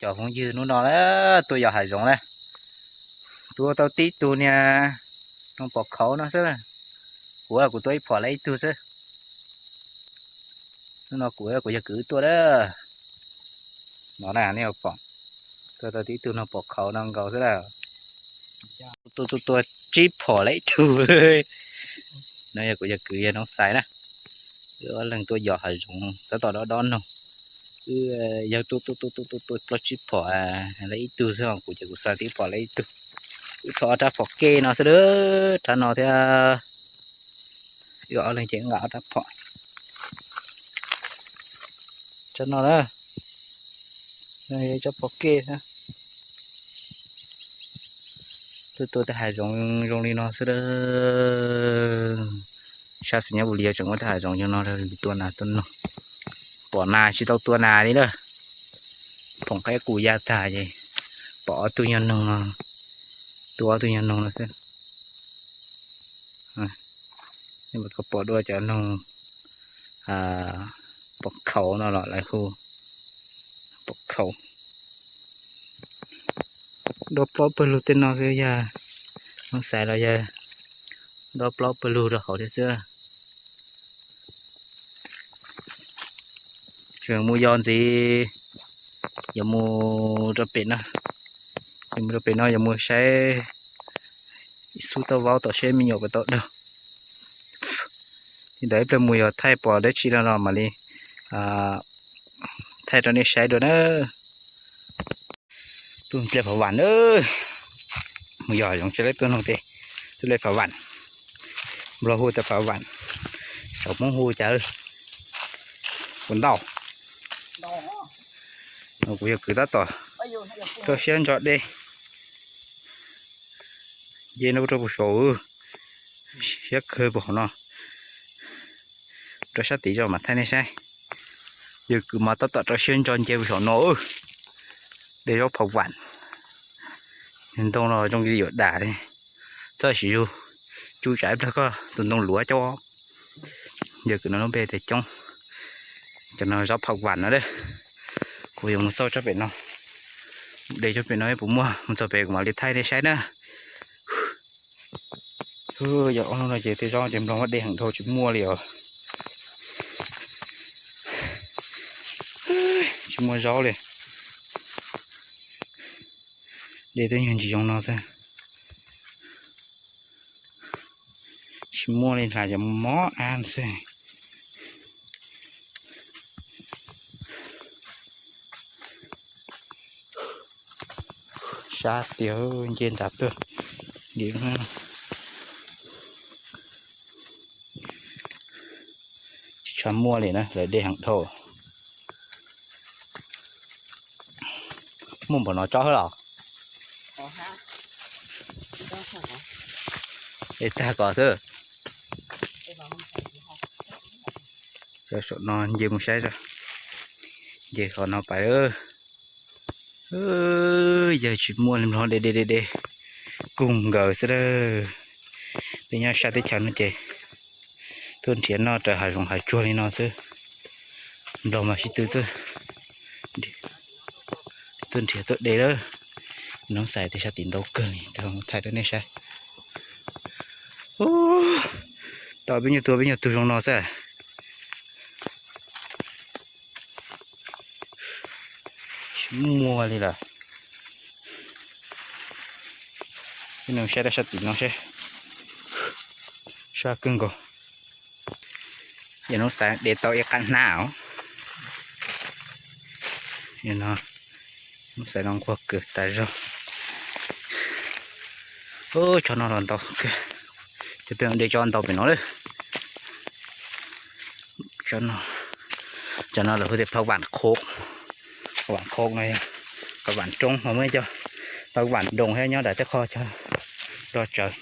Cov phooj ywg, hnub no na, tuaj yos hav zoov na, tuaj tau tib tug niag noog pom khauv no xwb. Kuv, kuv tua ib phom lawm ib tug xwb. Hnub no kuv, kuv yawg kwv tuaj na. No na, nej pom, tuaj tau tib tug noog pom khauv no nkaus xwb na. Tua tua tua tsib phom lawm ib tug. No yog kuv yawg kwv yawg Noov Xais na. Wb ob leeg tuaj yos hav zoov tab tom dob dob noog. Wb yawg tua tua tua tua tua tua plaub tsib phom lawm ib tug xwb, kuv ces kuv xa tib phom lawm ib tug. Wb rho ob rab phom kej no xwb, rab no thiab. Wb ob leeg ces nqa ob rab phom. Rab no na, rab phom kej xwb. Tuaj tua tej hav zoov zoo li no xwb. Sab xis nyob ua li tseem muaj tej hav zoov zoo no tua nas tua noog. Pom nas tsis tau tua nas li lawm. Pom qaib qus ya tag ces pom ob tug nyuag noog no, tua ob tug nyuag noog no xwb. Pom dua cov noog pom khauv no los lawv hu pom khauv. Dob plaub pawg lug tej no xwb, yog Noov Xais los yog dob plaub pawg lug rau hauv thiab xwb. Tseem mus yos ntxiv, yuav mus rau pem no, yuav mus rau pem no yuav mus saib ib xub tauj vaub tom seb me nyuam puas tau daug. Li ntawd ib pliag mus yog thaij pom dab tsi no los mam li thaij rau nej saib dua na. Tuaj nplej phav vam na, mus yos zoov tsis laib tuaj noog tej, tuaj nplej phav vam, Nplog hu tas phav vam, cov Hmoob hu cas, kuv ntau. Kuv yog kwv tab tom rau siab ntso de, nce no rau puag saum, siab kawg puag hauv no. Rau sab tid tso mam thaij nej saib. Yog kwv mas tab tom rau siab ntso nce puag saum no, de zaub phav vam. Ntoo no zoo li yuav dam li, txhob siv zug, cub tsam ib pliag koj tus ntoo luav coj. Yog kwv no lub npe tias Coob. Cov no zaub phav vam no lawm. Kuv yuav mus xauj tsob pem no, de tsob pem no puas muaj, mus txog pem kuv mam li thaij nej saib na. Yog ob hnub no ces tej zaub ces nplog muab de heev dhau tsis muaj li os. Tsis muaj zaub li. De twb nyuag ntsis zoo no xwb. Tsis muaj li, nrad cov mob ab xwb. Sab tiag, nce nrad tuaj. Tsis tshua muaj li na, lawv de heev dhau. Muaj npaum no tsob xwb los? De tag ko xwb. Saum no nce mus saib, nce qhov no pais. Yawg tsis muaj li, nplog de de de de kug nkaus xwb lawm. Peb nyob sab teb chaws no ces tuaj nrhiav noj raws hav zoov hav tsuag li no xwb. Nplog mas sib tw tuaj nrhiav tuaj de lawm. Nov xais tej sab tim ntau kawg li, thaij rau nej saib. Tau peb nyuag tug, peb nyuag tug zoo no xwb. Tsis muaj li lawm. Peb nug saib rau sab tim no seb. Sab kawg nkaus. Yog Noov Xais de tau ib qab hnab os. Yog no, Noov Xais no nquag kawg tas zog. Tsob no los ntau kawg. Cov peb de tsob ntau pem no lawm. Cov no lawv hu tias phav vam khov. Phav vam khov no yog phav vam roob ho muaj cov phav vam doos thiab nyob nram tej qhov cog rog tsawv,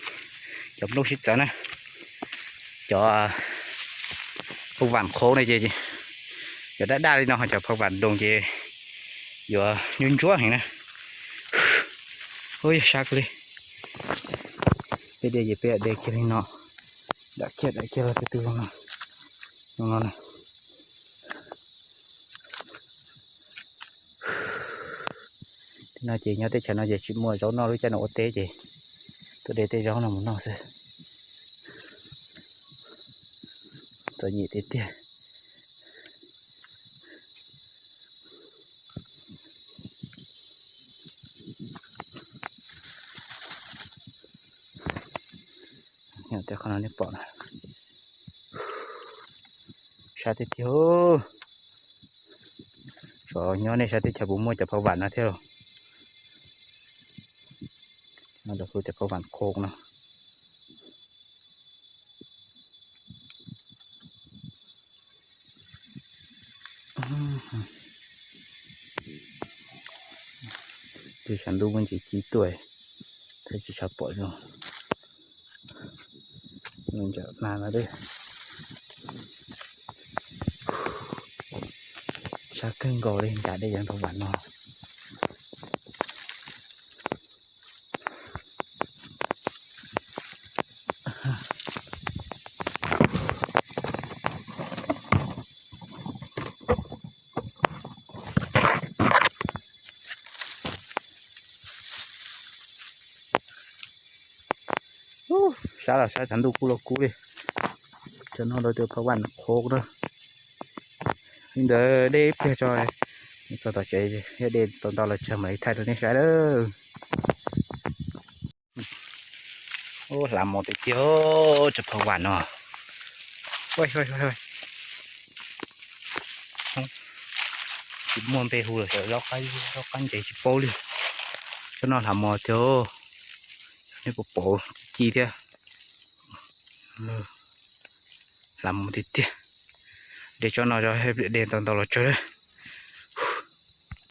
cov nplooj sib txawv na. Cov phav vam khov no ces yuav daj daj li no, ho cov phav vam doos ces yuav ntsuab ntsuab heev na. Ub, yog sab kiag li. Peb de ces peb de kiag li no. Dam kiag dam kiag los tus tus zoo no. Zoo no na. No ces nyob teb chaws no ces tsis muaj zaub noj, lub caij no ua teb ces tuaj de tej zaub no mus noj xwb. Txom nyem tiag tiag. Qhov no nej pom na, sab tiag tiag. Xyov nyob nej sab teb chaws puas muaj cov phau vam no thiab los. No lawv hu tias phau vam khov no. Twb sab ntuj muaj ntsis ci tuaj, thiaj tsis tshua pom zoo. Ntawm na no, sab kawg nkaus li, nrad dej yog phau vam no. Sab los sab, tshav ntuj kub los kub li. Cov no lawv tias phau vam khov na. Li ntawd dej ib pliag tso, txog tom tsev, yog dej tau ntau los tsawg mam li thaij rau nej saib lawm. Hlav mos tiag tiag, cov phau vam no. Tsis muaj npe hu lawm, zaub qab, zaub qab ntses tsis paub li. Cov no hlav mos tiag, nej puas pom, ci ci thiab. Hlav mos tiag tiag. De tsob no, de tau ntau los tsawg.